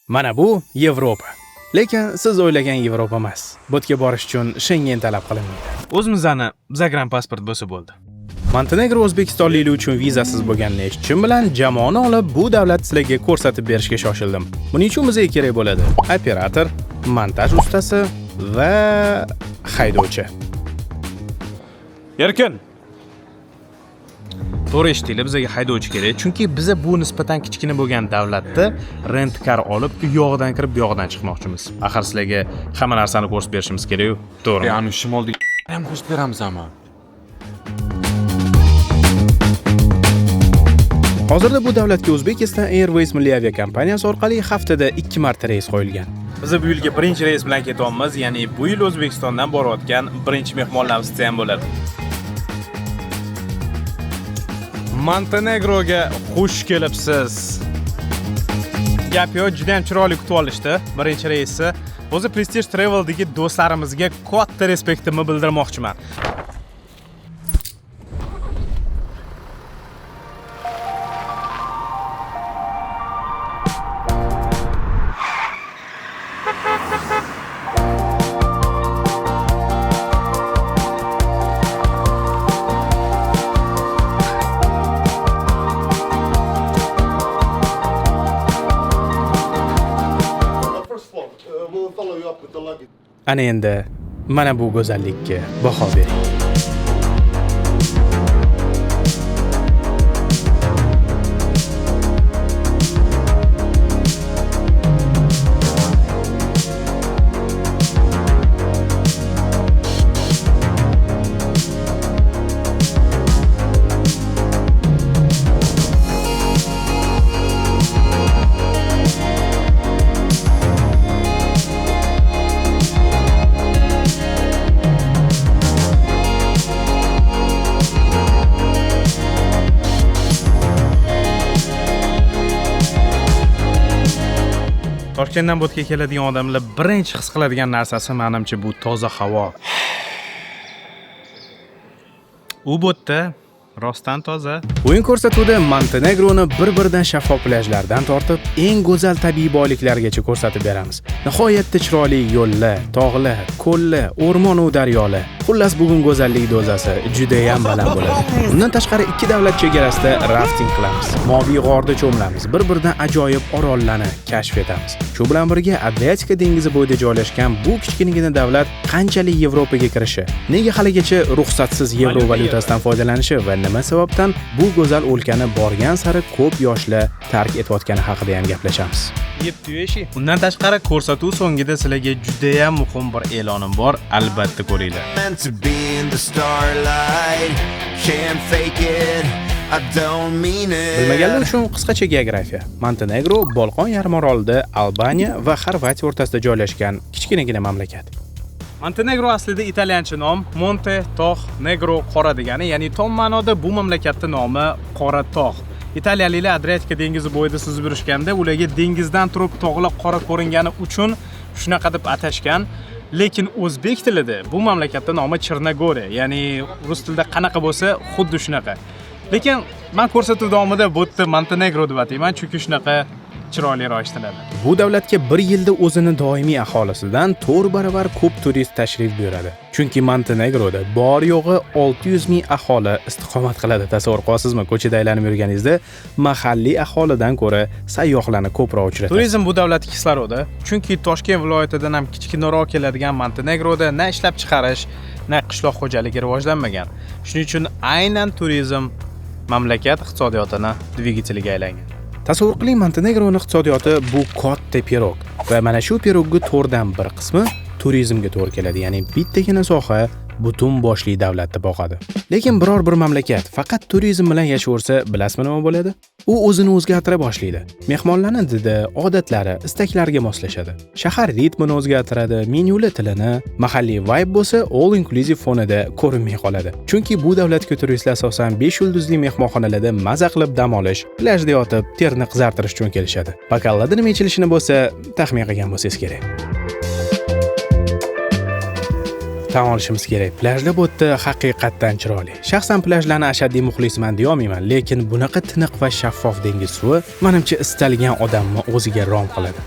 Mana bu Yevropa. Lekin siz o'ylagan Yevropa emas. Bu yerga borish uchun Schengen talab qilinmaydi. O'zimizni загранпаспорт bo'lsa bo'ldi. Montenegro o'zbekistonliklar uchun vizasiz bo'lganini eshitishim bilan jamoani olib bu davlat sizlarga ko'rsatib berishga shoshildim. Buning uchun bizga kerak bo'ladi operator, montaj ustasi va haydovchi. Erkin. To'g'ri eshitdinglar, bizga haydovchi kerak, chunki biza bu nisbatan kichkina bo'lgan davlatda rent car olib, u yog'idan kirib, bu yog'idan chiqmoqchimiz. Axir sizlarga hamma narsani ko'rsatib berishimiz kerak-ku. To'g'rimi? Ya'ni shimoldagi ham ko'rsatib beramiz ama. Hozirda bu davlatga Uzbekistan Airways milliy aviakompaniyasi orqali haftada 2 marta reys qo'yilgan. Biz bu yilgi birinchi reys bilan ketyapmiz, ya'ni bu yil O'zbekistondan borayotgan birinchi mehmonlarimiz ham bo'ladi. Montenegroga xush kelibsiz. Gap yo'q, juda ham chiroyli kutib olishdi birinchi reysi. O'zi Prestige Traveldagi do'stlarimizga katta respektimni bildirmoqchiman. On the first floor. We'll follow you up with the luggage. Ana endi mana bu go'zallikka baho bering. Toshkentdan bu yerga keladigan odamlar birinchi his qiladigan narsasi menimcha bu toza havo. U bu yerda rostdan toza. O'yin ko'rsatuvda Montenegroni bir-biridan shaffof plyajlardan tortib, eng go'zal tabiiy boyliklargacha ko'rsatib beramiz. Nihoyatda chiroyli yo'llar, tog'lar, ko'llar, o'rmon va daryolar. Xullas, bugun go'zallik dozasi juda ham baland bo'ladi. Undan tashqari ikki davlat chegarasida rafting qilamiz. Moviy g'orda cho'milamiz, bir-biridan ajoyib orollarni kashf etamiz. Shu bilan birga Adriatika dengizi bo'yida joylashgan bu kichkinagina davlat qanchalik Yevropaga kirishi, nega haligacha ruxsatsiz yevro valyutasidan foydalanishi va nima sababdan bu go'zal o'lkani borgan sari ko'p yoshlar tark etayotgani haqida ham gaplashamiz. Undan tashqari ko'rsatuv so'ngida sizlarga juda ham muhim bir e'lonim bor, albatta ko'ringlar. Meant to be in the starlight. Can't fake it. I don't mean it. Bilmaganlar uchun qisqacha geografiya. Montenegro Bolqon yarimorolida Albaniya va Xorvatiya o'rtasida joylashgan kichkinagina mamlakat. Montenegro aslida italyancha nom, Monte tog', Negro qora degani, ya'ni tom ma'noda bu mamlakatning nomi Qora tog'. Italiyaliklar Adriatika dengizi bo'yida suzib yurishganda ularga dengizdan turib tog'lar qora ko'ringani uchun shunaqa deb atashgan. Lekin o'zbek tilida bu mamlakatning nomi Chernogoriya, ya'ni rus tilida qanaqa bo'lsa xuddi shunaqa. Lekin men ko'rsatuv davomida bu yerda Montenegro deb atayman, chunki shunaqa chiroyliroq eshitiladi. Bu davlatga bir yilda o'zini doimiy aholisidan 4 barobar ko'p turist tashrif buyuradi. Chunki Montenegroda bor yo'g'i 600 ming aholi istiqomat qiladi. Tasavvur qilasizmi, ko'chada aylanib yurganingizda mahalliy aholidan ko'ra sayyohlarni ko'proq uchratasiz. Turizm bu davlat kislorodi, chunki Toshkent viloyatidan ham kichkinaroq keladigan Montenegroda na ishlab chiqarish, na qishloq xo'jaligi rivojlanmagan. Shuning uchun aynan turizm mamlakat iqtisodiyotini dvigateliga aylangan. Tasavvur qiling, Montenegroning iqtisodiyoti bu katta pirog va mana shu pirogga 1/4 qismi turizmga to'g'ri keladi, ya'ni bittagina soha butun boshli davlatni boqadi. Lekin biror bir mamlakat faqat turizm bilan yashaversa, bilasizmi nima bo'ladi? U o'zini o'zgartira boshlaydi. Mehmonlarning didi, odatlari, istaklariga moslashadi. Shahar ritmini o'zgartiradi, menyuli tilini, mahalliy vibe bo'lsa all inclusive fonida ko'rinmay qoladi. Chunki bu davlatga turistlar asosan 5 yulduzli mehmonxonalarda maza qilib dam olish, plyajda yotib, terini qizartirish uchun kelishadi. Bakallarda nima ichilishini bo'lsa taxmin qilgan bo'lsangiz kerak. Tan olishimiz kerak, plyajlar bu yerda haqiqatdan chiroyli. Shaxsan plyajlarni ashaddiy muxlisman deya olmayman, lekin bunaqa tiniq va shaffof dengiz suvi manimcha istalgan odamni o'ziga rom qiladi.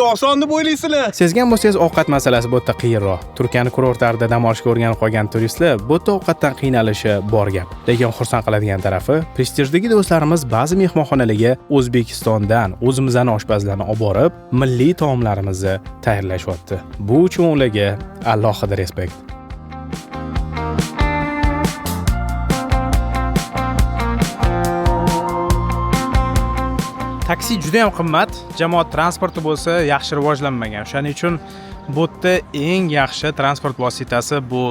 Nimaga oson deb o'ylaysizlar? Sezgan bo'lsangiz, ovqat masalasi bu yerda qiyinroq. Turkiyani kurortlarida dam olishga o'rganib qolgan turistlar bu yerda ovqatdan qiynalishi bor gap. Lekin xursand qiladigan tarafi, prestijdagi do'stlarimiz ba'zi mehmonxonalarga O'zbekistondan o'zimizni oshpazlarni olib borib, milliy taomlarimizni tayyorlashyapti. Bu uchun ularga alohida respekt. Taksi juda ham qimmat, jamoat transporti bo'lsa yaxshi rivojlanmagan. O'shaning uchun bu yerda eng yaxshi transport vositasi bu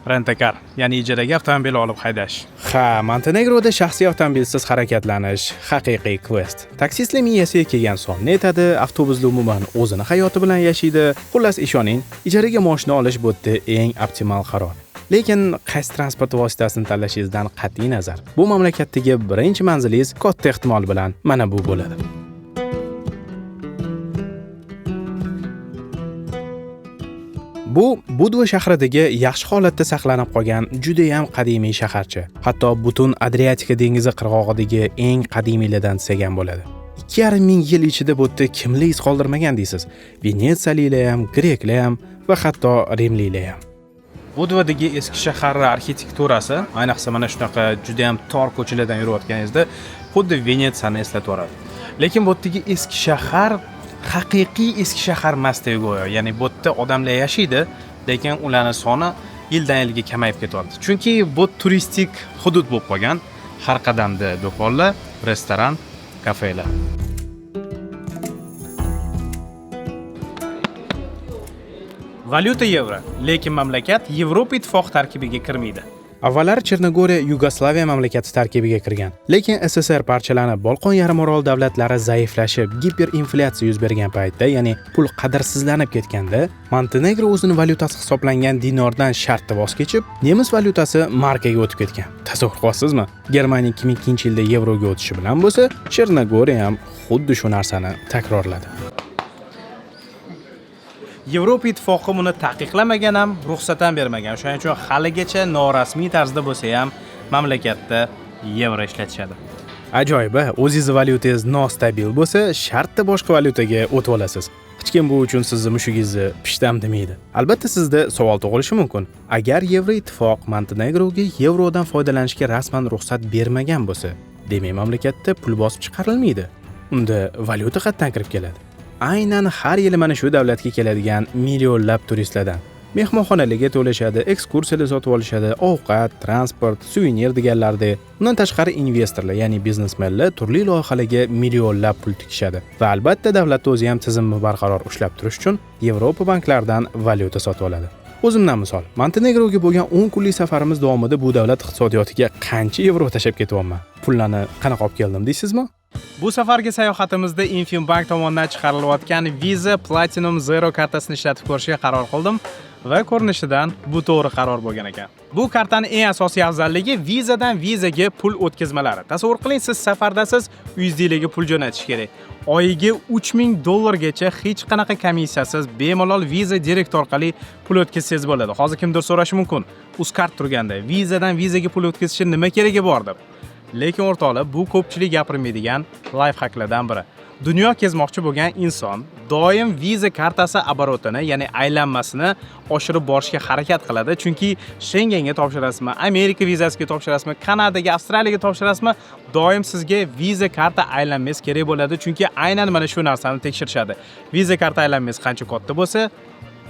rent-a-car, ya'ni ijaraga avtomobil olib haydash. Ha, Montenegroda shaxsiy avtomobilsiz harakatlanish haqiqiy kvest. Taksistlar miyasiga kelgan sonni aytadi, avtobuslar umuman o'zini hayoti bilan yashaydi. Xullas, ishoning, ijaraga mashina olish bu yerda eng optimal qaror. Lekin qaysi transport vositasini tanlashingizdan qat'iy nazar, bu mamlakatdagi birinchi manzilingiz katta ehtimol bilan mana bu bo'ladi. Bu Budva shahridagi yaxshi holatda saqlanib qolgan juda ham qadimiy shaharcha. Hatto butun Adriatika dengizi qirg'og'idagi eng qadimiylardan desak ham bo'ladi. 2,5 ming yil ichida bu yerda kimlar iz qoldirmagan deysiz? Venetsiyaliklar ham, greklar ham va hatto rimliklar ham. Budvadagi eski shahar arxitekturasi, ayniqsa mana shunaqa juda ham tor ko'chalardan yurayotganingizda xuddi Venetsiyani eslatib yuboradi. Lekin bu yerdagi eski shahar haqiqiy eski shahar emasdek go'yo. Ya'ni bu yerda odamlar yashaydi, lekin ularning soni yildan yilga kamayib ketyapti. Chunki bu turistik hudud bo'lib qolgan. Har qadamda do'konlar, restoran, kafelar. Valyuta yevro, lekin mamlakat Yevropa Ittifoqi tarkibiga kirmaydi. Avvallari Chernogoriya Yugoslaviya mamlakati tarkibiga kirgan, lekin SSR parchalanib, Bolqon yarimorol davlatlari zaiflashib, giperinflyatsiya yuz bergan paytda, ya'ni pul qadrsizlanib ketganda, Montenegro o'zini valyutasi hisoblangan dinordan shartta voz kechib, nemis valyutasi markaga o'tib ketgan. Tasavvur qilasizmi? Germaniya 2002-yilda yevroga o'tishi bilan bo'lsa, Chernogoriya ham xuddi shu narsani takrorladi. Yevropa Ittifoqi buni taqiqlamagan ham, ruxsat ham bermagan. Shuning uchun haligacha norasmiy tarzda bo'lsa ham mamlakatda yevro ishlatishadi. Ajoyib, o'zingiz valyutangiz nostabil bo'lsa, shartta boshqa valyutaga o'tib olasiz. Hech kim bu uchun sizni mushugingizni pishtam demaydi. Albatta sizda savol tug'ilishi mumkin. Agar Yevroittifoq Montenegroga yevrodan foydalanishga rasman ruxsat bermagan bo'lsa, demak mamlakatda pul bosib chiqarilmaydi. Unda valyuta qayerdan kirib keladi? Aynan har yili mana shu davlatga keladigan millionlab turistlardan. Mehmonxonalarga to'lashadi, ekskursiyalar sotib olishadi, ovqat, transport, suvenir deganlardek. Undan tashqari investorlar, ya'ni biznesmenlar turli loyihalarga millionlab pul tikishadi. Va albatta davlat o'zi ham tizimni barqaror ushlab turish uchun Yevropa banklaridan valyuta sotib oladi. O'zimdan misol, Montenegroga bo'lgan 10 kunlik safarimiz davomida bu davlat iqtisodiyotiga qancha yevro tashlab ketyapman? Pullarni qanaqa olib keldim deysizmi? Bu safargi sayohatimizda Infin Bank tomonidan chiqarilayotgan Visa Platinum Zero kartasini ishlatib ko'rishga qaror qildim va ko'rinishidan bu to'g'ri qaror bo'lgan ekan. Bu kartaning eng asosiy afzalligi Visa'dan Visa'ga pul o'tkazmalari. Tasavvur qiling, siz safardasiz, uyingizdagilarga pul jo'natish kerak. Oyiga 3000 dollargacha hech qanaqa komissiyasiz bemalol Visa Direct orqali pul o'tkazsangiz bo'ladi. Hozir kimdir so'rashi mumkin, Uzcard turganda Visa'dan Visa'ga pul o'tkazishning nima keragi bor deb. Lekin o'rtoqlar, bu ko'pchilik gapirmaydigan lifehacklardan biri. Dunyo kezmoqchi bo'lgan inson doim Visa kartasi oborotini, ya'ni aylanmasini oshirib borishga harakat qiladi. Chunki Schengenga topshirasizmi, Amerika vizasiga topshirasizmi, Kanadaga, Avstraliyaga topshirasizmi, doim sizga Visa karta aylanmangiz kerak bo'ladi. Chunki aynan mana shu narsani tekshirishadi. Visa karta aylanmangiz qancha katta bo'lsa,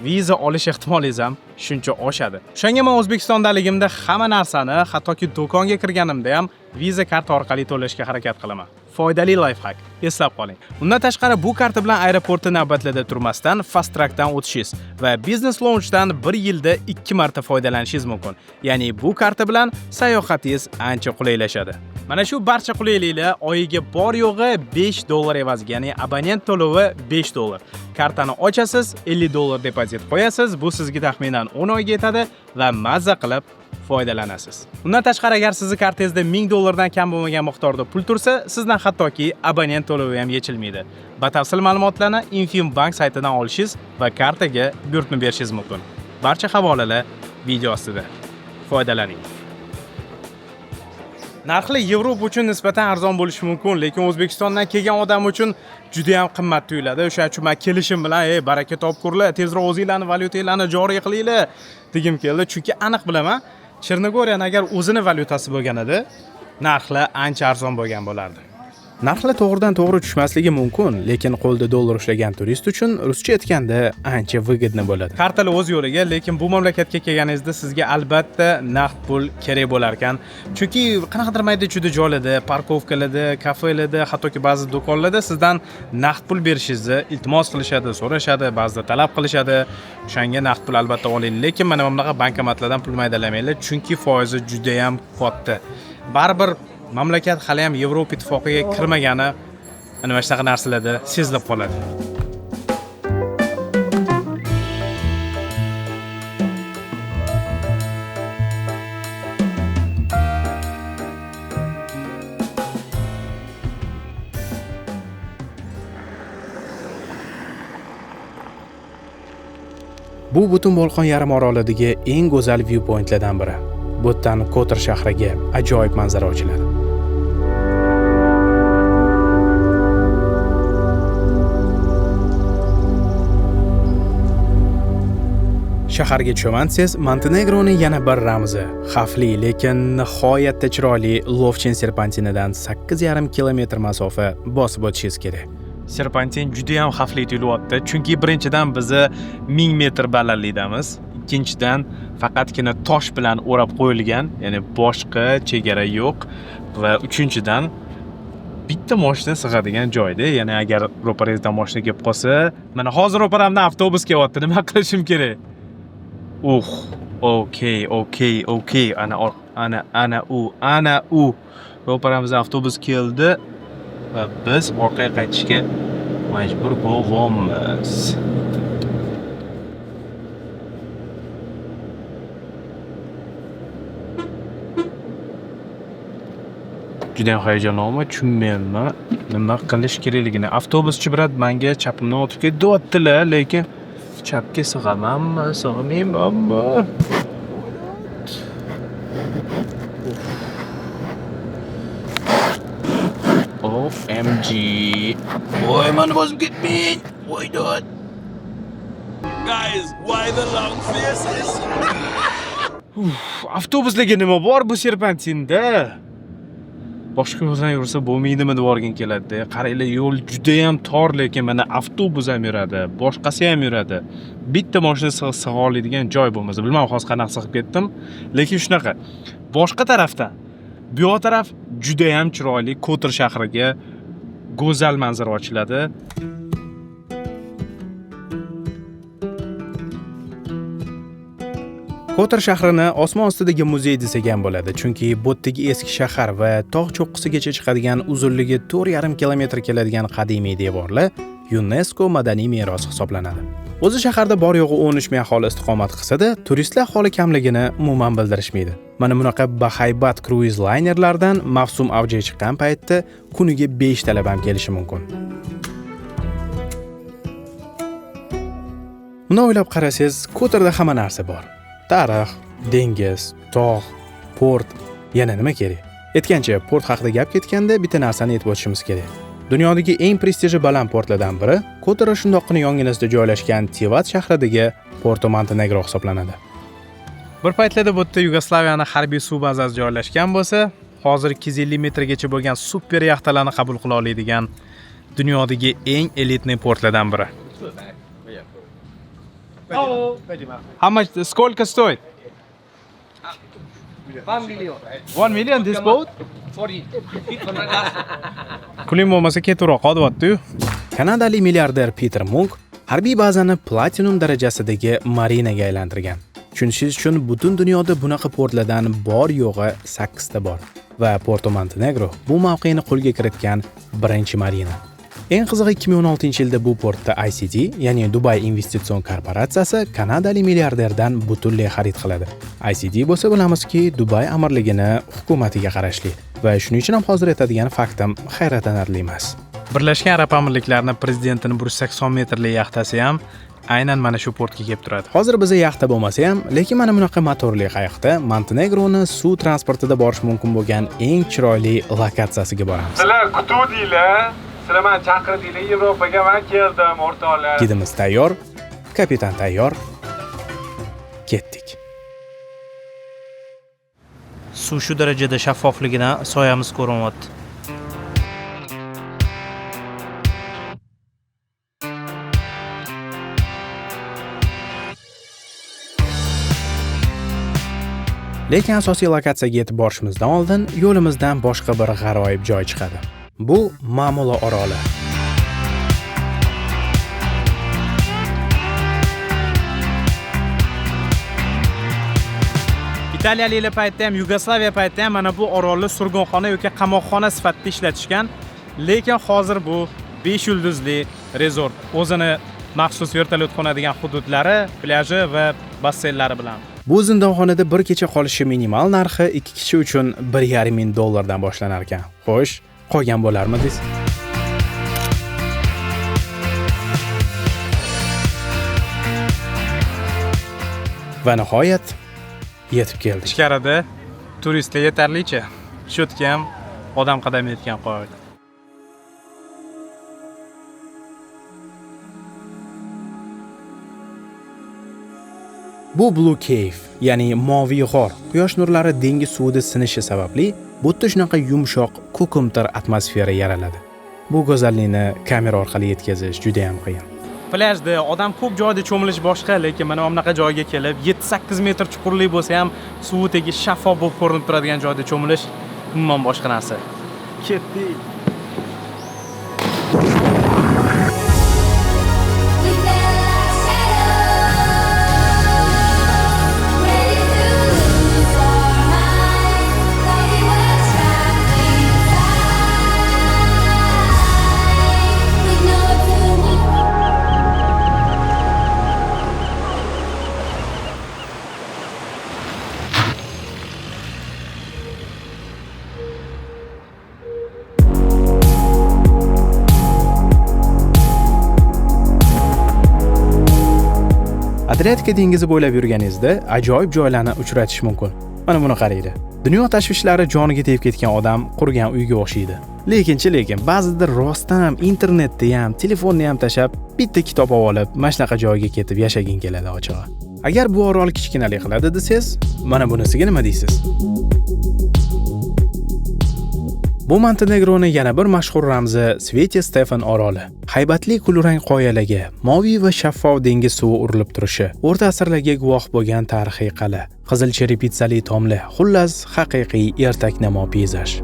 viza olish ehtimolingiz ham shuncha oshadi. O'shanga men O'zbekistondaligimda hamma narsani, hattoki do'konga kirganimda ham Visa karta orqali to'lashga harakat qilaman. Foydali lifehack, eslab qoling. Undan tashqari bu karta bilan aeroportda navbatlarda turmasdan fast trackdan o'tishingiz va business lounge'dan 1 yilda 2 marta foydalanishingiz mumkin. Ya'ni bu karta bilan sayohatingiz ancha qulaylashadi. Mana shu barcha qulayliklar oyiga bor yo'g'i 5 dollar evaziga, ya'ni abonent to'lovi 5 dollar. Kartani ochasiz, 50 dollar depozit qo'yasiz, bu sizga taxminan 10 oyga yetadi va mazza qilib foydalanasiz. Undan tashqari agar sizni kartangizda 1000 dollardan kam bo'lmagan miqdorda pul tursa, sizdan hattoki abonent to'lovi ham yechilmaydi. Batafsil ma'lumotlarni Infin Bank saytidan olishingiz va kartaga buyurtma berishingiz mumkin. Barcha havolalar video ostida. Foydalaning. Narxlar Yevropa uchun nisbatan arzon bo'lishi mumkin, lekin O'zbekistondan kelgan odam uchun juda ham qimmat tuyuladi. O'shaning uchun men kelishim bilan, "Ey, baraka topkurlar, tezroq o'zinglarni valyutanglarni joriy qilinglar" degim keldi. Chunki aniq bilaman, Chernogoriyani agar o'zini valyutasi bo'lganida, narxlar ancha arzon bo'lgan bo'lardi. Narxlar to'g'ridan to'g'ri tushmasligi mumkin, lekin qo'lda dollar ushlagan turist uchun, ruscha aytganda, ancha выгодно bo'ladi. Kartalar o'z yo'liga, lekin bu mamlakatga kelganingizda sizga albatta naqd pul kerak bo'lar ekan. Chunki qanaqadir mayda chuyda joylarda, парковка larda, kafelarda, hattoki ba'zi do'konlarda sizdan naqd pul berishingizni iltimos qilishadi, so'rashadi, ba'zida talab qilishadi. O'shanga naqd pul albatta oling, lekin mana bunaqa bankomatlardan pul maydalamanglar, chunki foizi juda ham katta. Baribir mamlakat hali ham Yevropa Ittifoqiga kirmagani mana shunaqa narsalarda sezilib qoladi. Bu butun Bolqon yarim orolidagi eng go'zal viewpointlardan biri. Bu yerdan Kotor shahriga ajoyib manzara ochiladi. Shaharga tushaman desangiz, Montenegroning yana bir ramzi, xavfli, lekin nihoyatda chiroyli Lovchin serpantinidan 8,5 kilometr masofa bosib o'tishingiz kerak. Serpantin juda ham xavfli tuyulyapti, chunki birinchidan bizni 1000 metr balandlikdamiz, ikkinchidan faqatgina tosh bilan o'rab qo'yilgan, ya'ni boshqa chegara yo'q va uchinchidan bitta mashina sig'adigan joyda, ya'ni agar ro'parangizdan mashina kelib qolsa, mana hozir ro'paramdan avtobus kelyapti, nima qilishim kerak? Okey, okey, okey, ana ana ana u, ana u. Ro'paramizdan avtobus keldi va biz orqaga qaytishga majbur bo'lyapmiz. Juda ham hayajonlanman, tushunmayapman nima qilish kerakligini. Avtobuschi брат menga chapimdan o'tib ketyaptilar, lekin chapga sig'amanmi, sig'maymanmi? OMG. Voy, mani bosib ketmang. Voy dod. Guys, why the long faces? Avtobuslarga nima bor bu serpantinda? Boshqa yo'ldan yursa bo'lmaydimi deb borgin keladi. Qaranglar, yo'l juda ham tor, lekin mana avtobus ham yuradi, boshqasi ham yuradi. Bitta mashina sig'a oladigan joy bo'lmasa, bilmadim hozir qanaqa sig'ib ketdim, lekin shunaqa. Boshqa tarafdan, bu yoq taraf juda ham chiroyli, Kotor shahriga go'zal manzara ochiladi. Kotor shahrini osmon ostidagi muzey desak ham bo'ladi, chunki bu yerdagi eski shahar va tog' cho'qqisigacha chiqadigan uzunligi 4,5 kilometr keladigan qadimiy devorlar UNESCO madaniy merosi hisoblanadi. O'zi shaharda bor yo'g'i 13 ming aholi istiqomat qilsa-da, turistlar aholi kamligini umuman bildirishmaydi. Mana bunaqa bahaybat kruiz laynerlardan mavsum avjiga chiqqan paytda kuniga 5 talab ham kelishi mumkin. Buni o'ylab qarasangiz, Kotorda hamma narsa bor. Tarix, dengiz, tog', port, yana nima kerak? Aytgancha, port haqida gap ketganda bitta narsani aytib o'tishimiz kerak. Dunyodagi eng prestiji baland portlardan biri Kotor shundoqqina yonginasida joylashgan Tivat shahridagi Porto Montenegro hisoblanadi. Bir paytlarda bu yerda Yugoslaviyaning harbiy suv bazasi joylashgan bo'lsa, hozir 250 metrgacha bo'lgan super yaxtalarni qabul qila oladigan dunyodagi eng elitniy portlardan biri. How much, сколько стоит? 1 million. 1 million this boat? 40. Puling bo'lmasa ketaveroq qolyapti-yu. Kanadalik milliarder Peter Munk harbiy bazani platinum darajasidagi marinaga aylantirgan. Tushunishingiz uchun butun dunyoda bunaqa portlardan bor yo'g'i 8 ta bor va Porto Montenegro bu mavqeni qo'lga kiritgan birinchi marina. Eng qizig'i 2016-yilda bu portda ICD, ya'ni Dubay investitsion korporatsiyasi kanadalik milliarderdan butunlay xarid qiladi. ICD bo'lsa bilamizki, Dubay amirligini hukumatiga qarashli va shuning uchun ham hozir aytadigan faktim hayratlanarli emas. Birlashgan Arab Amirliklarining prezidentining 180 metrli yaxtasi ham aynan mana shu portga kelib turadi. Hozir biza yaxta bo'lmasa ham, lekin mana bunaqa motorli qayiqda Montenegroni suv transportida borish mumkin bo'lgan eng chiroyli lokatsiyasiga boramiz. Sizlar kutuvdinglar, sizlar meni chaqirdinglar, Yevropaga men keldim, o'rtoqlar. Gidimiz tayyor, kapitan tayyor. Ketdik. Suv shu darajada shaffofligidan soyamiz ko'rinyapti. Lekin asosiy lokatsiyaga yetib borishimizdan oldin yo'limizdan boshqa bir g'aroyib joy chiqadi. Bu Mamula oroli. Italiyaliklar paytida ham, Yugoslaviya paytida ham mana bu orolni surgunxona yoki qamoqxona sifatida ishlatishgan. Lekin hozir bu 5 yulduzli rezort. O'zini maxsus vertolyot qo'nadigan hududlari, plyaji va basseynlari bilan. Bu zindonxonada bir kecha qolishi minimal narxi 2 kishi uchun 1,5 ming dollardan boshlanar ekan. Xo'sh, qolgan bo'larmidingiz? Va nihoyat yetib keldik. Ichkarida turistlar yetarlicha. Shu yerga ham odam qadam yetgan qo'ydi. Bu Blue Cave, ya'ni moviy g'or, quyosh nurlari dengiz suvida sinishi sababli bu yerda shunaqa yumshoq, ko'kimtir atmosfera yaraladi. Bu go'zallikni kamera orqali yetkazish juda ham qiyin. Plyajda odam ko'p joyda cho'milish boshqa, lekin mana bunaqa joyga kelib 7-8 metr chuqurlik bo'lsa ham suvi tegi shaffof bo'lib ko'rinib turadigan joyda cho'milish umuman boshqa narsa. Ketdik. Adriatika dengizi bo'ylab yurganingizda ajoyib joylarni uchratish mumkin. Mana buni qaranglar. Dunyo tashvishlari joniga tegib ketgan odam qurgan uyga o'xshaydi. Lekin ba'zida rostdan ham internetni ham, telefonni ham tashab, bitta kitob olib, mana shunaqa joyga ketib yashaging keladi ochig'i. Agar bu orol kichkinalik qiladi desangiz, mana bunisiga nima deysiz? Bu Montenegroni yana bir mashhur ramzi Sveti Stefan oroli. Haybatli kulrang qoyalarga, moviy va shaffof dengiz suvi urilib turishi, o'rta asrlarga guvoh bo'lgan tarixiy qal'a, qizil cherepitsali tomli, xullas haqiqiy ertaknamo peyzaj.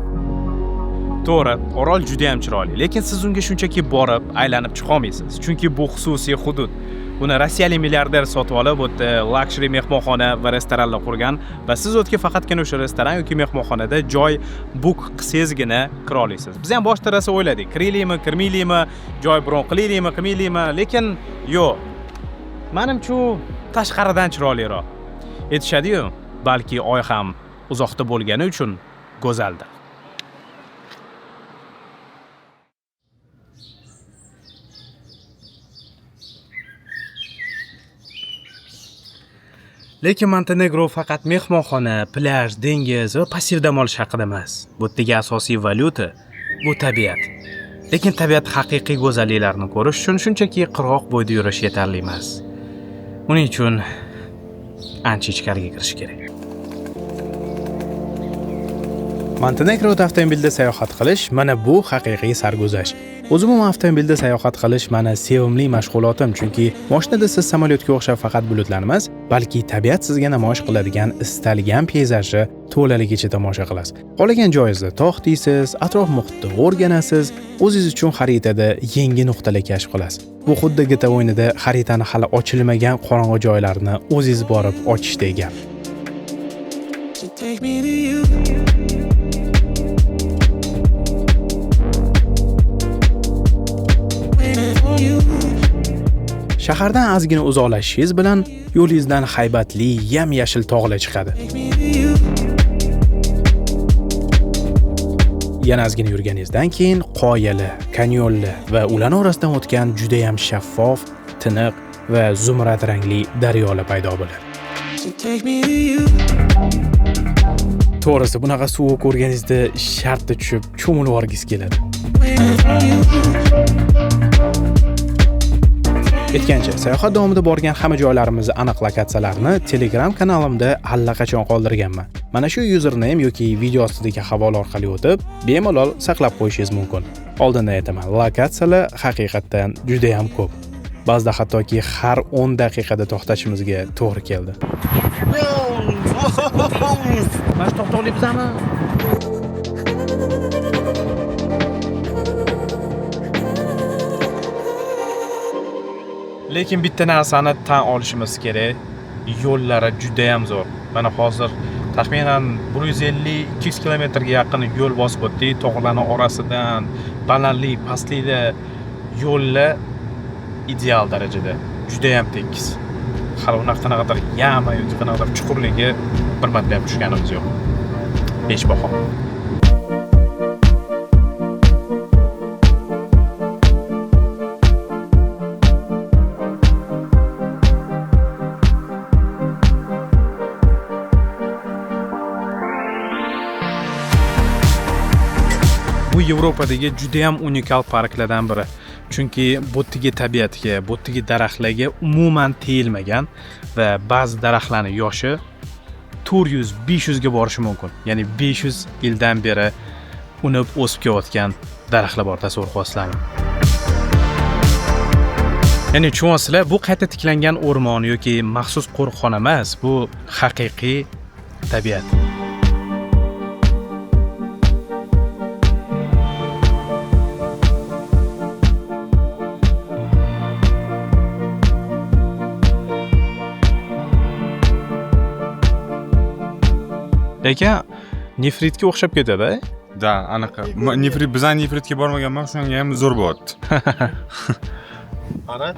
To'g'ri, orol juda ham chiroyli, lekin siz unga shunchaki borib aylanib chiqa olmaysiz, chunki bu xususiy hudud. Uni rossiyalik milliarder sotib olib, u yerda luxury mehmonxona va restoranlar qurgan va siz u yerga faqatgina o'sha restoran yoki mehmonxonada joy book qilsangizgina kira olasiz. Biz ham boshda rosa o'yladik, kiraylikmi, kirmaylikmi, joy bron qilaylikmi, qilmaylikmi, lekin yo'q. Menimcha, tashqaridan chiroyliroq. Aytishadi-yu, balki oy ham uzoqda bo'lgani uchun go'zaldir. Lekin Montenegro faqat mehmonxona, plyaj, dengiz va passiv dam olish haqida emas. Bu yerdagi asosiy valyuta bu tabiat. Lekin tabiat haqiqiy go'zalliklarni ko'rish uchun shunchaki qirg'oq bo'yida yurish yetarli emas. Uning uchun ancha ichkariga kirish kerak. Montenegroda avtomobilda sayohat qilish mana bu haqiqiy sarguzasht. O'zim ham avtomobilda sayohat qilish meni sevimli mashg'ulotim, chunki mashinada siz samolyotga o'xshab faqat bulutlar emas, balki tabiat sizga namoyish qiladigan istalgan peyzajni to'laligicha tomosha qilasiz. Qolagan joyingizda to'xtaysiz, atrof muhitni o'rganasiz, o'zingiz uchun xaritada yangi nuqtalar kashf qilasiz. Bu xuddi GTA o'yinida xaritani hali ochilmagan qorong'u joylarni o'zingiz borib ochishdek gap. Shahardan ozgina uzoqlashishingiz bilan yo'lingizdan haybatli yam-yashil tog'lar chiqadi. Yana ozgina yurganingizdan keyin qoyali, kanyonli va ularning orasidan o'tgan juda ham shaffof, tiniq va zumrad rangli daryolar paydo bo'ladi. To'g'risi, bunaqa suvni ko'rganingizda shartta tushib cho'milib yuborgisi keladi. Aytgancha, sayohat davomida borgan hamma joylarimizni aniq lokatsiyalarini Telegram kanalimda allaqachon qoldirganman. Mana shu username yoki video ostidagi havola orqali o'tib, bemalol saqlab qo'yishingiz mumkin. Oldindan aytaman, lokatsiyalar haqiqatan juda ham ko'p. Ba'zida hattoki har 10 daqiqada to'xtashimizga to'g'ri keldi. Mana shu to'xtovli bizami? Lekin bitta narsani tan olishimiz kerak, yo'llari juda ham zo'r. Mana hozir taxminan 150-200 kilometrga yaqin yo'l bosib o'tdik, tog'larning orasidan, balandlik, pastlikda yo'llar ideal darajada, juda ham tekis. Hali unaqa qanaqadir yama yoki qanaqadir chuqurligi bir marta ham tushganimiz yo'q. 5 baho. Bu Yevropadagi juda ham unikal parklardan biri. Chunki bu yerdagi tabiatga, bu yerdagi daraxtlarga umuman tegilmagan va ba'zi daraxtlarning yoshi 400-500 ga borishi mumkin. Ya'ni 500 yildan beri unib o'sib kelayotgan daraxtlar bor, tasavvur qilasizlarmi? Ya'ni tushunyapsizlar, bu qayta tiklangan o'rmon yoki maxsus qo'riqxona emas, bu haqiqiy tabiat. Lekin nefritga o'xshab ketadi. Da, anaqa. Nefrit, bizan nefritga bormaganman, shunga ham zo'r bo'lyapti. Qara.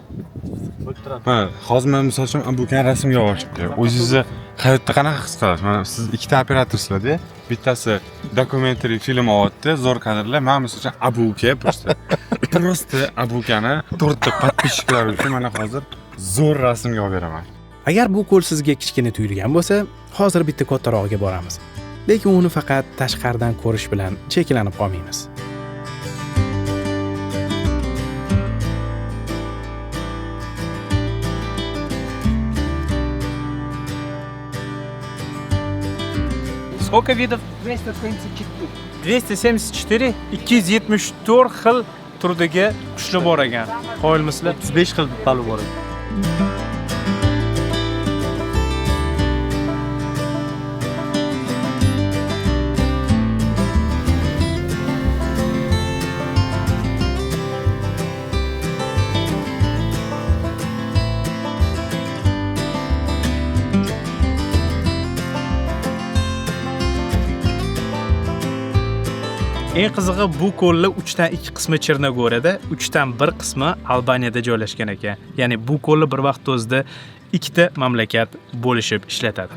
Ha, hozir men misol uchun bu kan rasmga olishibdi. O'zingizni hayotda qanaqa his qilasiz? Mana siz ikkita operatorsizlar-da. Bittasi dokumentariy film olyapti, zo'r kadrlar. Men misol uchun Abuka просто Abukani to'rtta podpисчикlar uchun mana hozir zo'r rasmga olib beraman. Agar bu ko'l sizga kichkina tuyulgan bo'lsa, hozir bitta kattarog'iga boramiz. Lekin uni faqat tashqaridan ko'rish bilan cheklanib qolmaymiz. Сколько видов? 274. 274, 274 xil turdagi qushlar bor ekan. Qoyilmisizlar? 35 xil baliq bor ekan. Eng qizig'i bu ko'llar 3 dan 2 qismi Chernogoriyada, 3 dan 1 qismi Albaniyada joylashgan ekan. Ya'ni bu ko'lni bir vaqt o'zida ikkita mamlakat bo'lishib ishlatadi.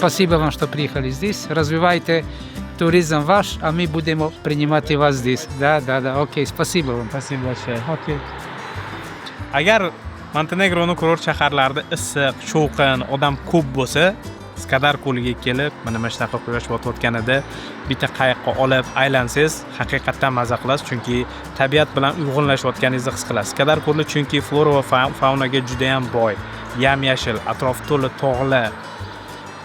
Спасибо вам, что приехали здесь. Развивайте туризм ваш, а мы будем принимать вас здесь. Да, да, да. Окей, спасибо вам. Спасибо большое. Окей. Agar Montenegroni kurort shaharlarida issiq, shovqin, odam ko'p bo'lsa, Skadar ko'liga kelib, mana shunaqa quyosh botayotganida bitta qayiqqa olib aylansangiz, haqiqatdan maza qilasiz, chunki tabiat bilan uyg'unlashayotganingizni his qilasiz. Skadar ko'li chunki flora va faunaga juda ham boy, yam-yashil, atrof to'la tog'lar.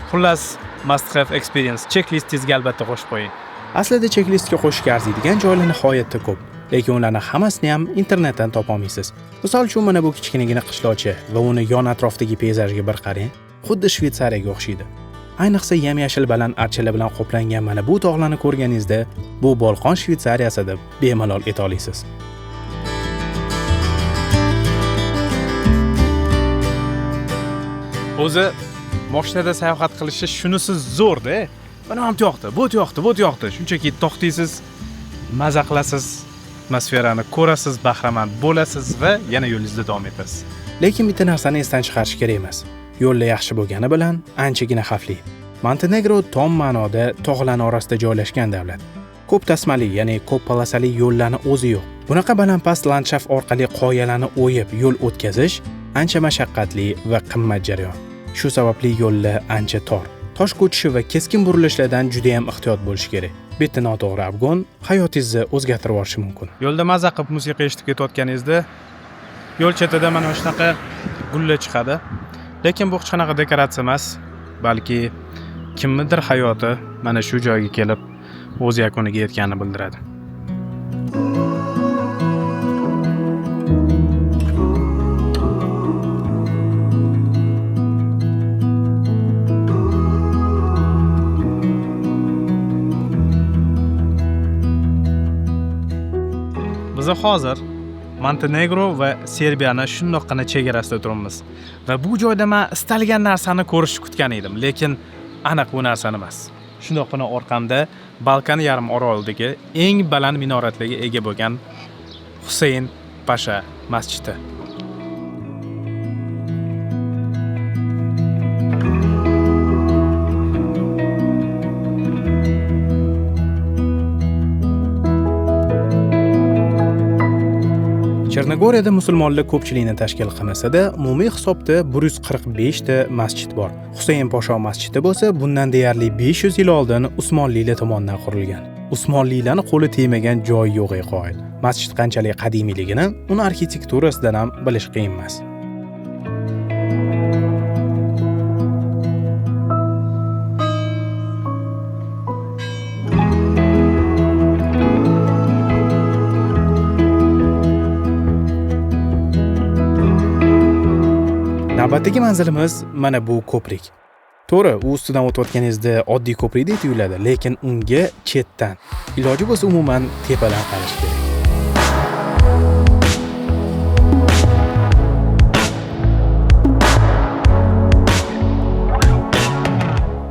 Xullas, must have experience. Checklistingizga albatta qo'shib qo'ying. Aslida checklistga qo'shishga arziydigan joylar nihoyatda ko'p, lekin ularni hammasini ham internetdan topa olmaysiz. Misol uchun mana bu kichkinagina qishloqcha va uni yon atrofidagi peyzajga bir qarang, xuddi Shvetsariyaga o'xshaydi. Ayniqsa yam-yashil baland archalar bilan qoplangan mana bu tog'larni ko'rganingizda, bu Bolqon Shvetsariyasi deb bemalol ayta olasiz. O'zi mashinada sayohat qilishi shunisi zo'r-da. Mana ham tuyoqda, bu tuyoqda, bu tuyoqda. Shunchaki to'xtaysiz, maza qilasiz, Atmosferani ko'rasiz, bahramand bo'lasiz va yana yo'lingizda davom etasiz. Lekin bitta narsani esdan chiqarish kerak emas. Yo'llar yaxshi bo'lgani bilan anchagina xavfli. Montenegro tom ma'noda tog'lar orasida joylashgan davlat. Ko'p tasmali, ya'ni ko'p polosali yo'llarni o'zi yo'q. Bunaqa balandpast landshaft orqali qoyalarni o'yib yo'l o'tkazish ancha mashaqqatli va qimmat jarayon. Shu sababli yo'llar ancha tor. Tosh ko'chishi va keskin burilishlardan juda ham ehtiyot bo'lish kerak. Bitta noto'g'ri obgon hayotingizni o'zgartirib yuborishi mumkin. Yo'lda maza qilib musiqa eshitib ketayotganingizda yo'l chetida mana shunaqa gullar chiqadi. Lekin bu hech qanaqa dekoratsiya emas, balki kimnidir hayoti mana shu joyga kelib o'z yakuniga yetganini bildiradi. Biz hozir Montenegro va Serbiyani shundoqqina chegarasida turibmiz. Va bu joyda men istalgan narsani ko'rishni kutgan edim, lekin aniq bu narsani emas. Shundoqqina orqamda Balkan yarim orolidagi eng baland minoratlarga ega bo'lgan Husayn Pasha masjidi. Chernogoriyada musulmonlar ko'pchilikni tashkil qilmasa-da, umumiy hisobda 145 ta masjid bor. Husayn Pasha masjidi bo'lsa, bundan deyarli 500 yil oldin Usmonlilar tomonidan qurilgan. Usmonlilarning qo'li tegmagan joy yo'q qoyil. Masjid qanchalik qadimiyligini uni arxitekturasidan ham bilish qiyin emas. Navbatdagi manzilimiz mana bu ko'prik. To'g'ri, u ustidan o'tayotganingizda oddiy ko'prikdek tuyuladi, lekin unga chetdan, iloji bo'lsa umuman tepadan qarash kerak.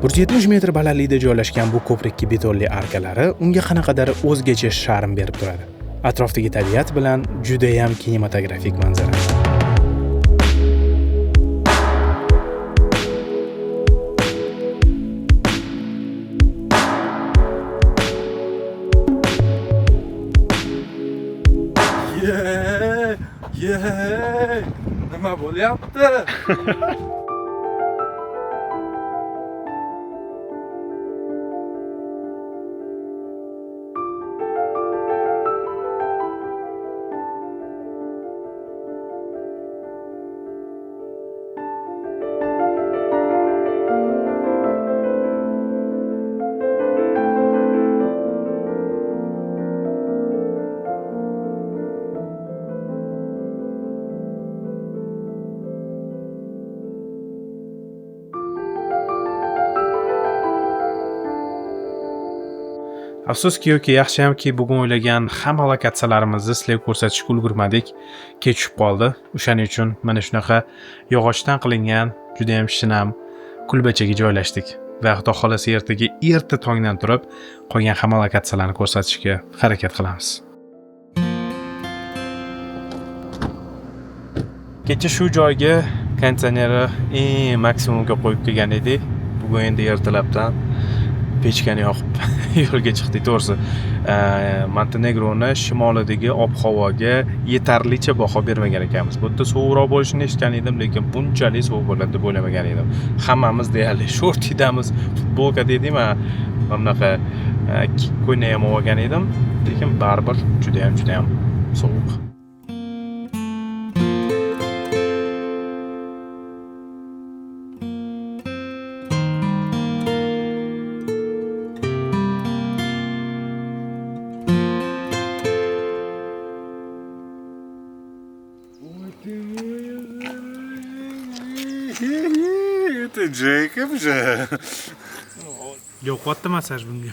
170 metr balandlikda joylashgan bu ko'prikka betonli arkalari unga qanaqadir o'zgacha sharm berib turadi. Atrofdagi tabiat bilan juda ham kinematografik manzara. Nima bo'lyapti? Afsuski yoki yaxshiyamki bugun o'ylagan hamma lokatsiyalarimizni sizlarga ko'rsatishga ulgurmadik. Kech tushib qoldi. O'shaning uchun mana shunaqa yog'ochdan qilingan juda ham shinam kulbachaga joylashdik va xudo xolasa ertaga erta tongdan turib qolgan hamma lokatsiyalarni ko'rsatishga harakat qilamiz. Kecha shu joyga konditsionerni eng maksimumga qo'yib kelgan edik. Bugun endi ertalabdan pechkani yoqib yo'lga chiqdik. To'g'risi, Montenegroni shimolidagi ob-havoga yetarlicha baho bermagan ekanmiz. Bu yerda sovuqroq bo'lishini eshitgan edim, lekin bunchalik sovuq bo'ladi deb o'ylamagan edim. Hammamiz deyarli shortidamiz, futbolka dedim, mana bunaqa ko'ylak ham olgan edim, lekin baribir juda ham sovuq. Это Джейкоб же. Yo'qotdi massaj bunga.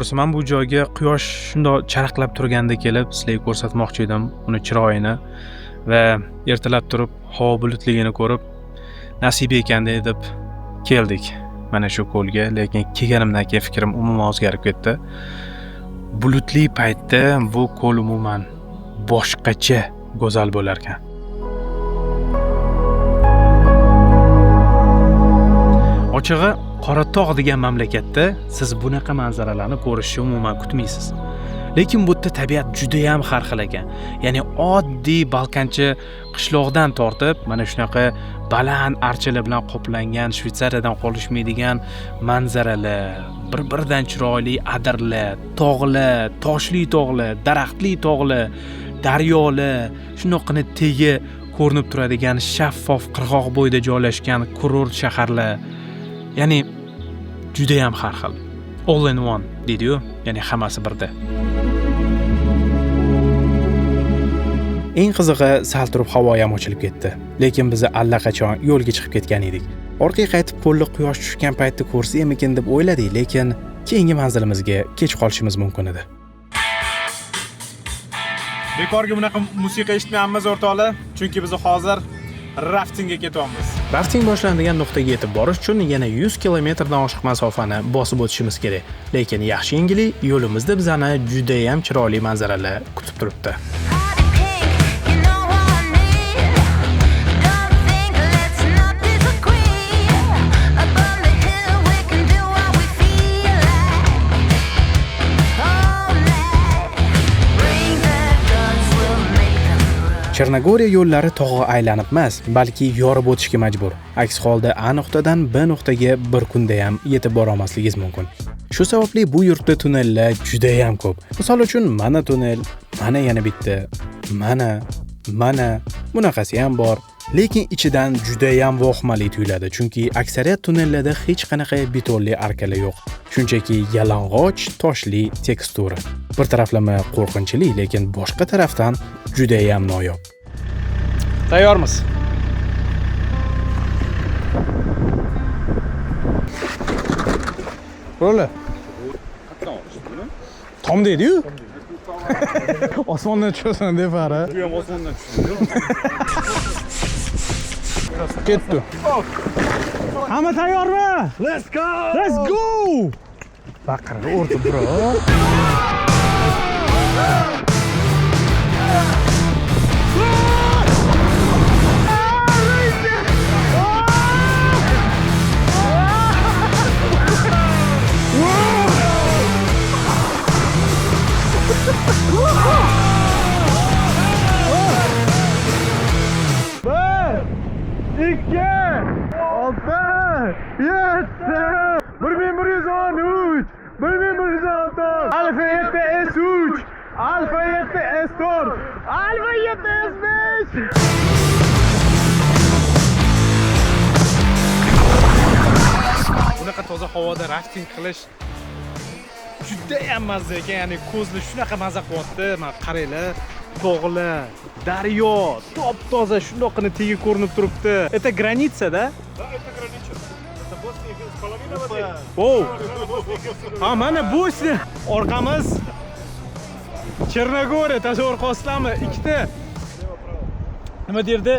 To'g'risi, men bu joyga quyosh shundoq charaqlab turganda kelib sizlarga ko'rsatmoqchi edim uni chiroyini va ertalab turib havo bulutligini ko'rib nasib ekan deb keldik mana shu ko'lga, lekin kelganimdan keyin fikrim umuman o'zgarib ketdi. Bulutli paytda bu ko'l umuman boshqacha go'zal bo'lar ekan. Ochig'i, Qoratog' degan mamlakatda siz bunaqa manzaralarni ko'rishni umuman kutmaysiz. Lekin bu yerda tabiat juda ham har xil ekan. Ya'ni oddiy Balkancha qishloqdan tortib mana shunaqa baland archalar bilan qoplangan, Shvetsariyadan qolishmaydigan manzaralar, bir-biridan chiroyli adirlar, tog'lar, toshli tog'lar, daraxtli tog'lar, daryolar, shundoqqina tegi ko'rinib turadigan shaffof qirg'oq bo'yida joylashgan kurort shaharlar. Ya'ni juda ham har xil. All in one deydi-yu, ya'ni hammasi birda. Eng qizig'i, sal turib havo ham ochilib ketdi. Lekin biz allaqachon yo'lga chiqib ketgan edik. Orqaga qaytib ko'lni quyosh tushgan paytda ko'rsamikin deb o'yladik, lekin keyingi manzilimizga kech qolishimiz mumkin edi. Bekorga bunaqa musiqa eshitmayapmiz o'rtoqlar, chunki biz hozir raftingga ketyapmiz. Rafting boshlanadigan nuqtaga yetib borish uchun yana 100 kilometrdan oshiq masofani bosib o'tishimiz kerak. Lekin yaxshi yangilik, yo'limizda bizani juda ham chiroyli manzaralar kutib turibdi. Chernogoriya yo'llari tog'ga aylanib emas, balki yorib o'tishga majbur. Aks holda A nuqtadan B nuqtaga bir kunda ham yetib bora olmasligingiz mumkin. Shu sababli bu yurtda tunnellar juda ham ko'p. Misol uchun, mana tunnel, mana yana bitta, mana bunaqasi ham bor. Lekin ichidan juda ham vohmali tuyuladi, chunki aksariyat tunnellarda hech qanaqa betonli arkalar yo'q. Shunchaki yalang'och toshli tekstura. Bir taraflama qo'rqinchli, lekin boshqa tarafdan juda ham noyob. Tayyormiz. Bo'ldi. Tom deydi-yu. Osmondan tushasan deb fara. Bu ham osmondan tushdi. Ketdi. Hamma tayyormi? Let's go! Let's go! Baqirib o'rtib bro. Alfa 7 S3, Alfa 7 S4, Alfa 7 S5. Bunaqa toza havoda rafting qilish juda ham mazza ekan, ya'ni ko'zni shunaqa mazza qilyapti. Mana qaranglar, tog'lar, daryo, top-toza, shundoqqina tegi ko'rinib turibdi. Это граница, да? Да, это граница. Это Bosniya, половина воды. Wow. Ha, mana Bosniya. Orqamiz Chernogoriya, tasavvur qilasizlarmi? Ikkita nima derdi?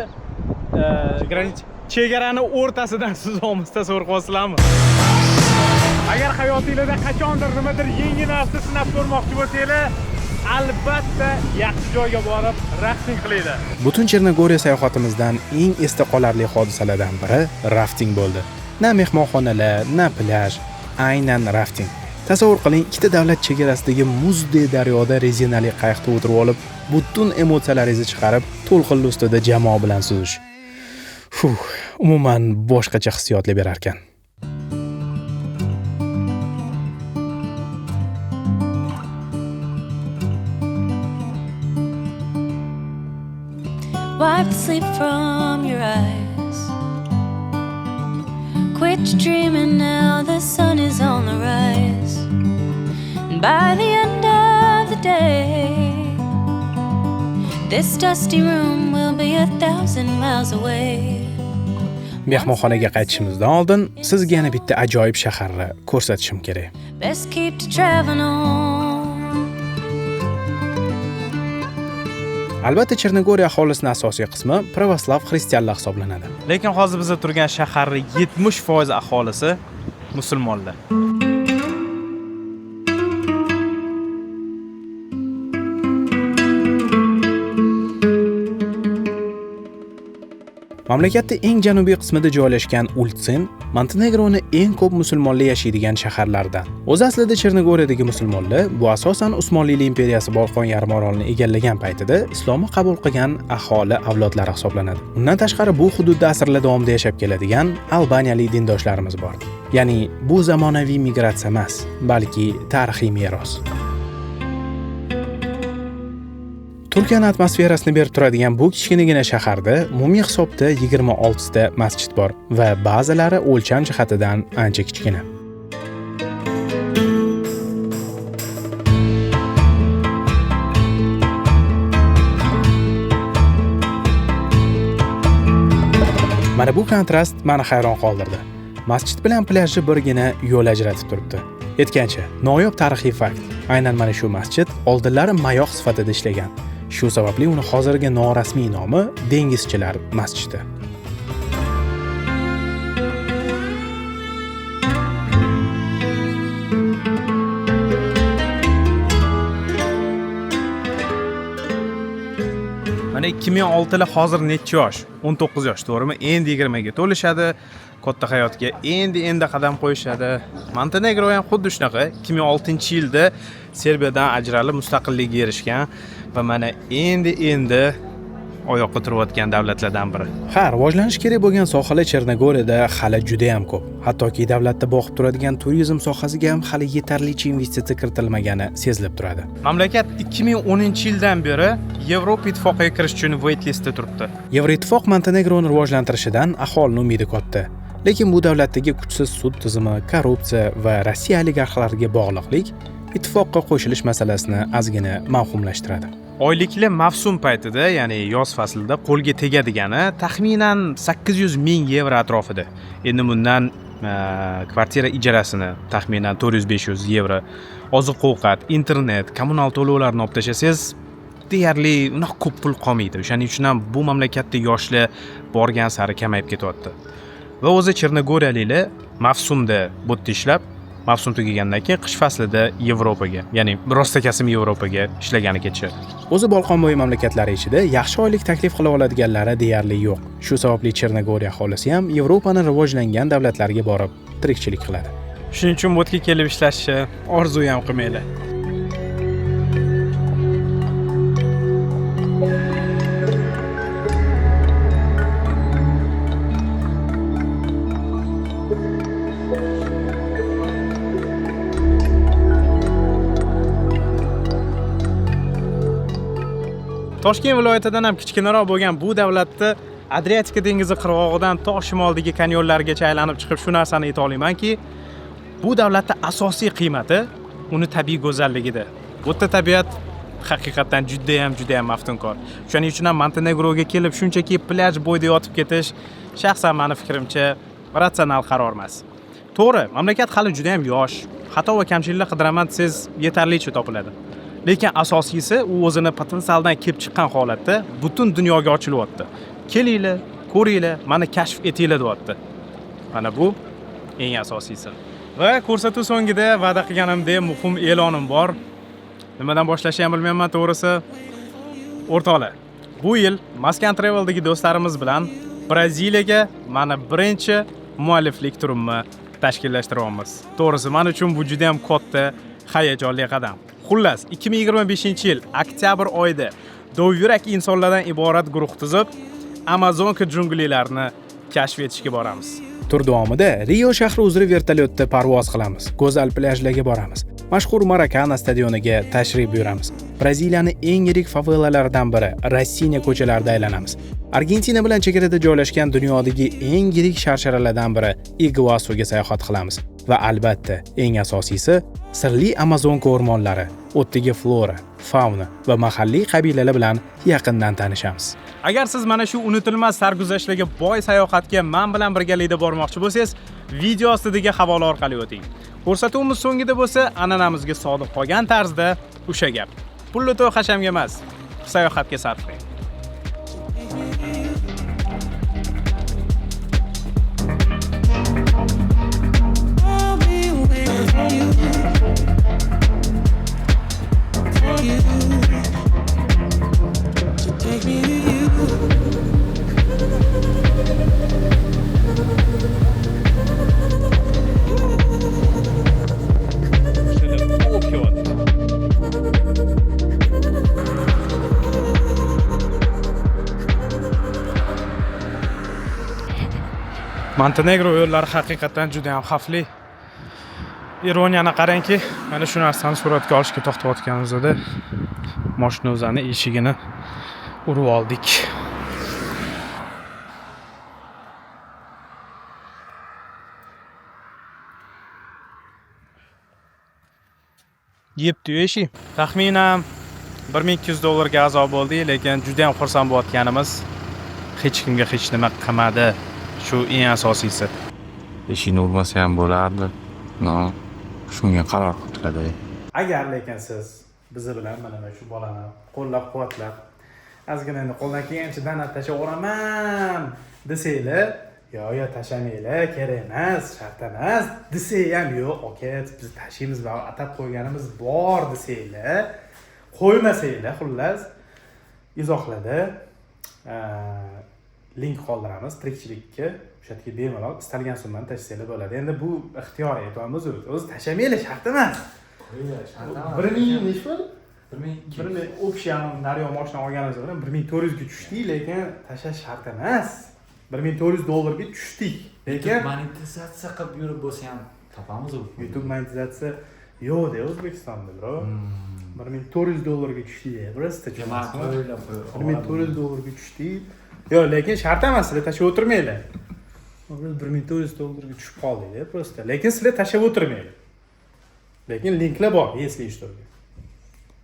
Граница. Chegarani o'rtasidan suzamiz, tasavvur qilasizlarmi? Agar hayotingizda qachondir nimadir yangi narsa sinab ko'rmoqchi bo'lsanglar, albatta yaxshi joyga borib rafting qilinglar. Butun Chernogoriya sayohatimizdan eng esda qolarli hodisalardan biri rafting bo'ldi. Na mehmonxonalar, na plyaj, aynan rafting. Tasavvur qiling, ikkita davlat chegarasidagi muzdek daryoda rezinali qayiqda o'tirib olib, butun emotsiyalaringizni chiqarib, to'lqinli ustida jamoa bilan suzish. Fuh, umuman boshqacha hissiyotlar berar ekan. Wipe the sleep from your eyes. Quit your dreaming now, the sun is on the rise. And by the end of the day, this dusty room will be 1,000 miles away. Mehmonxonaga qaytishimizdan oldin sizga yana bitta ajoyib shaharni ko'rsatishim kerak. Best keep to traveling on. Albatta, Chernogoriya aholisining asosiy qismi pravoslav xristianlar hisoblanadi. Lekin hozir biz turgan shaharning 70% aholisi musulmonlar. Mamlakatning eng janubiy qismida joylashgan Ultsin Montenegroni eng ko'p musulmonlar yashaydigan shaharlaridan. O'zi aslida Chernogoriyadagi musulmonlar bu asosan Usmonli imperiyasi Bolqon yarimorolini egallagan paytida islomni qabul qilgan aholi avlodlari hisoblanadi. Undan tashqari bu hududda asrlar davomida yashab keladigan albaniyalik dindoshlarimiz bor. Ya'ni bu zamonaviy migratsiya emas, balki tarixiy meros. Turkiyani atmosferasini berib turadigan bu kichkinagina shaharda umumiy hisobda 26 ta masjid bor va ba'zilari o'lcham jihatidan ancha kichkina. Mana bu kontrast meni hayron qoldirdi. Masjid bilan plyajni birgina yo'l ajratib turibdi. Aytgancha, noyob tarixiy fakt. Aynan mana shu masjid oldinlari mayoq sifatida ishlagan. Shu sababli uni hozirgi norasmiy nomi Dengizchilar masjidi. Mana 2006-lar hozir necha yosh? 19 yosh, to'g'rimi? Endi 20 ga to'lishadi, katta hayotga endi qadam qo'yishadi. Montenegro ham xuddi shunaqa 2006-yilda Serbiyadan ajralib mustaqillikka erishgan va mana endi oyoqqa turayotgan davlatlardan biri. Ha, rivojlanish kerak bo'lgan sohalar Chernogoriyada hali juda ham ko'p. Hattoki davlatda boqib turadigan turizm sohasiga ham hali yetarlicha investitsiya kiritilmagani sezilib turadi. Mamlakat 2010-yildan beri Yevropa Ittifoqiga kirish uchun waitlistda turibdi. Yevroittifoq Montenegroni rivojlantirishidan aholining umidi katta. Lekin bu davlatdagi kuchsiz sud tizimi, korrupsiya va Rossiya oligarxlariga bog'liqlik ittifoqqa qo'shilish masalasini ozgina mavhumlashtiradi. Oylikli mavsum paytida, ya'ni yoz faslida qo'lga tegadigani taxminan 800 ming yevro atrofida. Endi bundan kvartira ijarasini taxminan 400-500 yevro, oziq-ovqat, internet, kommunal to'lovlarni olib tashlasangiz, deyarli unaqa ko'p pul qolmaydi. O'shaning uchun ham bu mamlakatda yoshlar borgan sari kamayib ketyapti. Va o'zi Chernogoriyaliklar mavsumda bu yerda ishlab, mavsum tugagandan keyin qish faslida Yevropaga, ya'ni rostakasim Yevropaga ishlagani ketishadi. O'zi Bolqonbo'yi mamlakatlari ichida yaxshi oylik taklif qila oladiganlari deyarli yo'q. Shu sababli Chernogoriya aholisi ham Yevropani rivojlangan davlatlariga borib tirikchilik qiladi. Shuning uchun bu yerga kelib ishlashni orzu ham qilmanglar. Toshkent viloyatidan ham kichkinaroq bo'lgan bu davlatda Adriatika dengizi qirg'og'idan to shimoldagi kanyonlargacha aylanib chiqib shu narsani ayta olamanki, bu davlatda asosiy qiymati uni tabiiy go'zalligida. Bu yerda tabiat haqiqatan juda ham maftunkor. Shuning uchun ham Montenegroga kelib shunchaki plyaj bo'yida yotib ketish shaxsan meni fikrimcha ratsional qaror emas. To'g'ri, mamlakat hali juda ham yosh, xato va kamchiliklar qidiraman desangiz yetarlicha topiladi. Lekin asosiysi u o'zini potensialdan kelib chiqqan holatda butun dunyoga ochilyapti. Kelinglar, ko'ringlar, meni kashf etinglar deyapti. Mana bu eng asosiysi. Va ko'rsatuv so'ngida va'da qilganimdek muhim e'lonim bor. Nimadan boshlashni ham bilmayman to'g'risi. O'rtoqlar, bu yil Maskan Travel'dagi do'stlarimiz bilan Braziliyaga mana birinchi mualliflik turimni tashkillashtiryapmiz. To'g'risi, men uchun bu juda ham katta hayajonli qadam. Xullas, 2025-yil oktyabr oyida dovyurak insonlardan iborat guruh tuzib, Amazonka junglilarini kashf etishga boramiz. Tur davomida Rio shahri uzra vertolyotda parvoz qilamiz, go'zal plyajlarga boramiz, mashhur Marakana stadioniga tashrif buyuramiz. Braziliyaning eng yirik favelalaridan biri Rossiniya ko'chalarida aylanamiz. Argentina bilan chegarada joylashgan dunyodagi eng yirik sharsharalardan biri Iguasuga sayohat qilamiz. Va albatta, eng asosiysi, sirli Amazonka o'rmonlari, o'tdagi flora, fauna va mahalliy qabilalar bilan yaqindan tanishamiz. Agar siz mana shu unutilmas sarguzashtlarga boy sayohatga men bilan birgalikda bormoqchi bo'lsangiz, video ostidagi havola orqali o'ting. Ko'rsatuvimiz so'ngida bo'lsa, an'anamizga sodiq qolgan tarzda o'sha gap. Pulni to'y hashamga emas, sayohatga sarflang. I'll be waiting for you. For you. So take me to you. Montenegro yo'llari haqiqatdan juda ham xavfli. Ironiyani qarangki, mana shu narsani suratga olishga to'xtayotganimizda moshina o'zani eshigini urib oldik. Yebdi eshik. Taxminan 1200 dollarga a'zo bo'ldik, lekin juda ham xursand bo'layotganimiz hech kimga hech nima qilmadi. Shu eng asosiysi. Eshikni urmasa ham bo'lardi. Но, shunga qaror qildilar. Agar lekin siz bizi bilan mana shu bolani qo'llab-quvvatlab, ozgina endi qo'ldan kelgancha donat tashlab yuboraman desanglar, yo yo tashlamanglar, kerak emas, shart emas desak ham, yo'q aka, biz tashlaymiz va atab qo'yganimiz bor desanglar, qo'ymasanglar, xullas izohlarda link qoldiramiz tirikchilikka, o'sha yerga bemalol istalgan summani tashlasanglar bo'ladi. Endi bu ixtiyoriy aytyapmiz, o'zi tashlamanglar, shart emas. 1000 nechi bo'ldi? 1000 общий naryo moshina olganimiz bilan 1400 ga tushdik, lekin tashlash shart emas. 1400 dollarga tushdik. Lekin monetizatsiya qilib yurib bo'lsa ham topamiz u. YouTube monetizatsiya yo'q-da O'zbekistonda, bro. 1400 dollarga tushdik, просто tushunasizmi? 1400 dollarga tushdik. Yo'q, lekin shart emas, sizlar tashlab o'tirmanglar. 1400 dollarga tushib qoldik, просто. Lekin sizlar tashlab o'tirmanglar. Lekin linklar bor, если что.